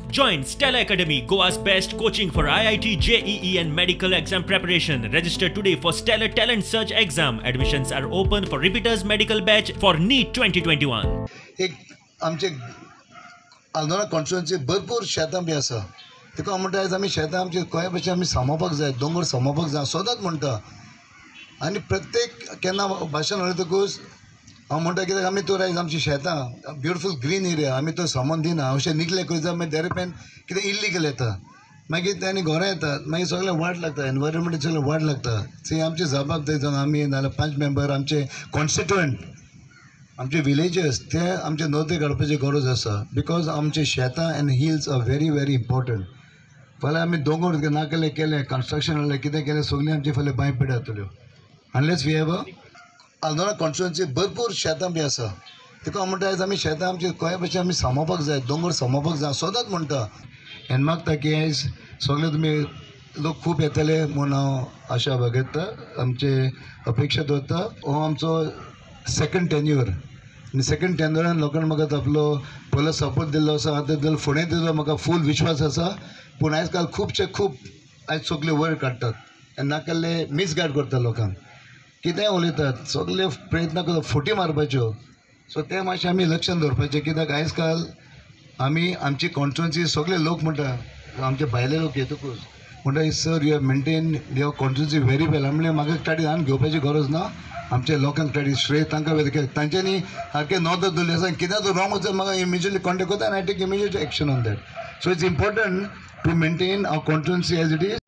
Join Stella Academy, Goa's best coaching for IIT, JEE and medical exam preparation. Register today for Stellar Talent Search exam. Admissions are open for repeaters medical batch for NEET 2021. एक आमचे Aldona constituency भरपूर शेतां बी आसा, तेका हांव म्हणटा आयज आमी शेतां आमची गोंया भशेन आमी सांबाळपाक जाय, दोंगर सांबाळपाक जाय सदांच म्हणटा. आनी प्रत्येक केन्ना भाशण उलयतकूच हांव म्हणटा कित्याक आमी तर आयज आमची शेतां ब्युटिफूल ग्रीन एरिया आमी तो सामान दिना, अशें निगलेक्ट करीत जाल्यार मागीर देरेपेन कितें इल्लीगल येता, मागीर ते आनी घरां येतात, मागीर सगळें वाट लागता, एनवायरमेंट सगळें वाट लागता. ती आमची जबाबदारी जावन आमी नाजाल्यार 5 मेंबर आमचे कॉन्स्टिट्युएंट आमचे विलेजर्स ते आमचे नोते काडपाची गरज आसा, because आमचे शेतां and hills are very very important. फाल्यां आमी दोंगर ना केलें केलें कन्स्ट्रक्शन जालें कितें केलें सगळीं आमची फाल्यां बांय पेड जातल्यो unless we have a. Aldona constituency भरपूर शेतां बी आसा, तेका हांव म्हणटा आयज आमी शेतां आमची गोंया भशेन आमी सांबाळपाक जाय, दोंगर सांबाळपाक जाय सदांच म्हणटा. आनी मागता की आयज सगळे तुमी लोक खूब येतले म्हूण हांव आशा बागयता, आमचे अपेक्षा दवरता. हो आमचो सेकंड टेन्युअर आनी सेकंड टेन्युअरान लोकांनी म्हाका आपलो पयलो सपोर्ट दिल्लो आसा, आतां दिल्लो फुडें दिल्लो म्हाका फूल विश्वास आसा. पूण आयज काल खुबशे खूब आयज सगळे वयर काडटात आनी नाकाल्ले मिसगायड करता लोकांक, कितेंय उलयतात, सगळे प्रयत्न करतात फटी मारपाच्यो. सो तें मातशें आमी लक्षान दवरपाचें, कित्याक आयज काल आमी आमची कॉन्स्टिट्युएन्सी सगळे लोक म्हणटा, आमचे भायले लोक येतकूच म्हणटा sir you have maintain your constituency very well. म्हणल्यार म्हाका ताणी आनी घेवपाची गरज ना, आमच्या लोकांक ताणी श्रेय तांकां वयता, कित्याक तांच्यांनी सारकें नदर दवरली आसा. कितें तर रॉंग वचत म्हाका इमिजिएटली कॉन्टेक्ट करता आनी I take immediate action on that. So it's important to maintain our constituency as it is.